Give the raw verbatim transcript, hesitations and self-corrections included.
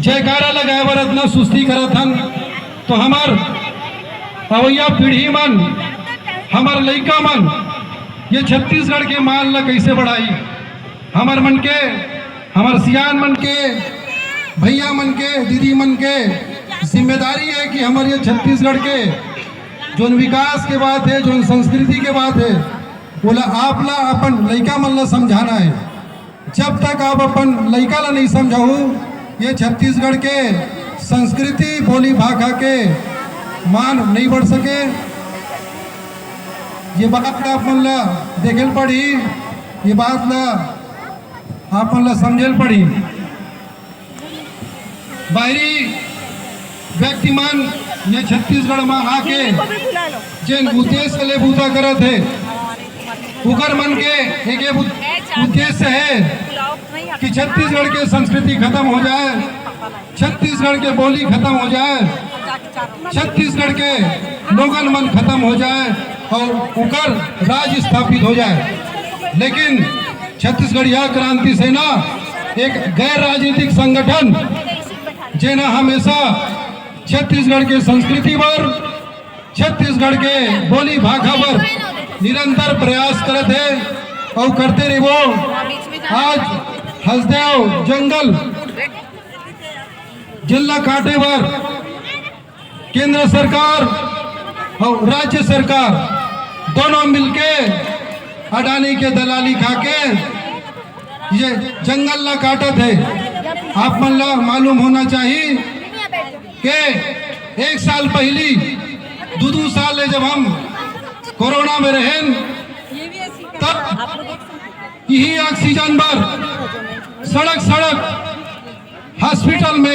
जयकारा लगाए बर अतना सुस्ती करत हन, तो हमर अवइया पीढ़ी मन, हमर लइका मन ये छत्तीसगढ़ के मान ला कइसे बढ़ाई? हमर मन के, हमर सियान मन के, भैया मन के, दीदी मन के जिम्मेदारी हे कि हमर ये छत्तीसगढ़ के जोन विकास के बात हे, जोन संस्कृति के बात हे, ओला आप ला अपन लइका मन ला समझाना हे। जब तक आप अपन लइका ला नहीं समझाहू, ये छत्तीसगढ़ के संस्कृति, बोली भाखा के मान नहीं बढ़ सके। ये बात ला आप मन ला देखे ल पड़ही, ये बात ला आप मन ला समझे ल पड़ही। बाहरी व्यक्ति मन ये छत्तीसगढ़ में आके जेन उद्देश्य ले बूता करत हे, उकर मन के एक, एक उद-, उद्देश्य हे कि छत्तीसगढ़ के संस्कृति खत्म हो जाए, छत्तीसगढ़ के बोली खत्म हो जाए, छत्तीसगढ़ के लोगन मन खत्म हो जाए और उकर राज स्थापित हो जाए। लेकिन छत्तीसगढ़िया क्रांति सेना एक गैर राजनीतिक संगठन, जेन ह हमेशा छत्तीसगढ़ के संस्कृति बर, छत्तीसगढ़ के बोली भाखा बर निरंतर प्रयास करत हे अउ करते रहिबो। आज हसदेव जंगल, जेन ला काटे बर केंद्र सरकार अउ राज्य सरकार दोनों मिलके अडानी के दलाली खाके ये जंगल ला काटत हे। आप मन ला मालूम होना चाहिए कि एक साल पहली, दू दू साल ले जब हम कोरोना में रहेन, तब यही ऑक्सीजन बर सड़क सड़क हॉस्पिटल में